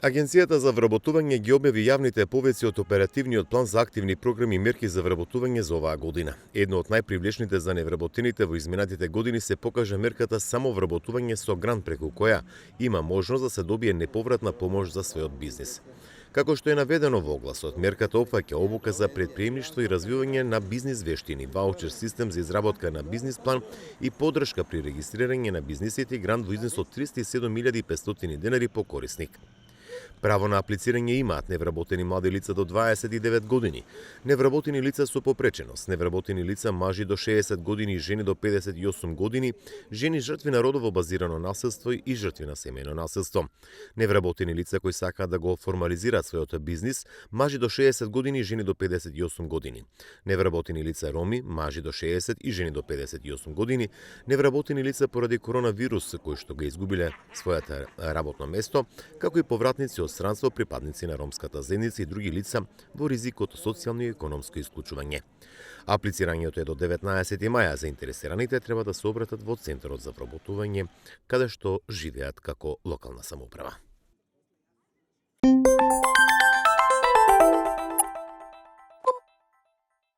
Агенцијата за вработување ги објави јавните повици од оперативниот план за активни програми и мерки за вработување за оваа година. Едно од најпривлечните за невработените во изминатите години се покажа мерката самовработување со грант, преку која има можност да се добие неповратна помош за својот бизнис. Како што е наведено во огласот, мерката опфаќа обука за предприемништво и развивање на бизнис вештини, ваучер систем за изработка на бизнис план и поддршка при регистрирање на бизнисите и грант во износ од 37.500 денари по корисник. Право на аплицирање имаат невработени млади лица до 29 години, невработени лица со попреченост, невработени лица мажи до 60 години и жени до 58 години, жени жртви на родово базирано насилство и жртви на семејно насилство, невработени лица кои сакаат да го формализираат својот бизнис, мажи до 60 години и жени до 58 години, невработени лица роми, мажи до 60 и жени до 58 години, невработени лица поради коронавирус кои што го изгубиле својата работно место, како и повратници од странство, припадници на ромската заедница и други лица во ризик од социјално и економско исклучување. Аплицирањето е до 19 маја. Заинтересираните треба да се обратат во Центарот за вработување, каде што живеат како локална самоуправа.